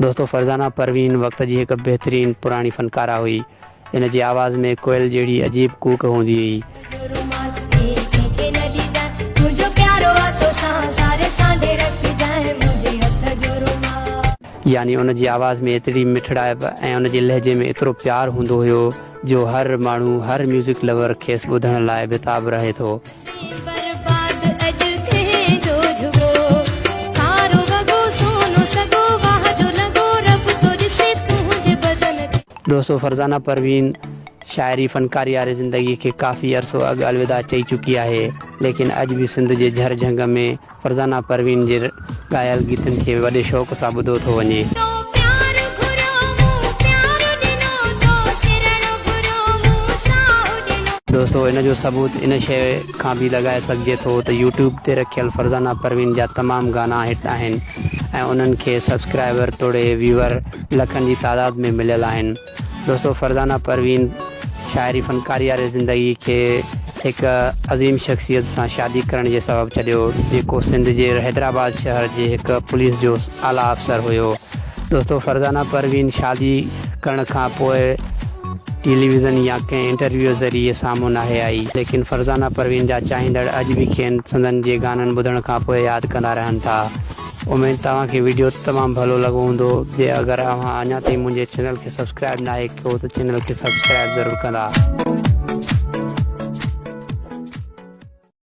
دوستو فرزانه پروين وقت جي هڪ بهترين پراڻي فنڪاره هئي. هن جي آواز ۾ ڪوئل جهڙي عجيب ڪوڪ هوندي هئي. يعني ان جي آواز ۾ ايتري مٺڙائپ ۽ ان جي لهجي ۾ ايترو پيار هوندو هيو جو هر ماڻهو هر ميوزڪ لور کيس ٻڌڻ لاء بيتاب رهي ٿو. دوستو فرزانه پروين شاعري فنڪاري واري زندگي کي ڪافي عرصو اڳ الوداع چئي چڪي آهي ليڪن اڄ به سنڌ جي جهر جهنگ ۾ فرزانه پروين جي ڳايل گيتن کي وڏي شوق سان ٻڌو ٿو وڃي. تو پيار گهريو مون پيار ڏنو تو سرڻ گهريو مون ساهه ڏنو. دوستو ان جو ثبوت ان شيء کان به لڳائي سگهجي ٿو ته يوٽيوب تي رکيل فرزانه پروين جا تمام گانا هٽ آهن ۽ انهن کي سبسڪرائبر توڙي ويوئر لکن جي تعداد ۾ مليل آهن. دوستو فرزانه پروين شاعري فنڪاري واري زندگي کي هڪ عظيم شخصيت سان شادي ڪرڻ جي سبب ڇڏيو جيڪو سنڌ جي حيدرآباد شهر جي هڪ پوليس جو اعليٰ افسر هيو دوستو فرزانه پروين شادي ڪرڻ کان پوء ٽيليويزن يا ڪنهن انٽرويو ذريعي سامهون ناهي آئي ليڪن فرزانه پروين جا چاهيندڙ اڄ به کين سندن جي گانن ٻڌڻ کان پوء ياد ڪندا رهن ٿا. اميد توهان کي وڊيو تمام ڀلو لڳو هوندو جي اگر اوهان اڃا تائين منهنجي چينل کي سبسڪرائب ناهي ڪيو ته چينل کي سبسڪرائب ضرور ڪندا.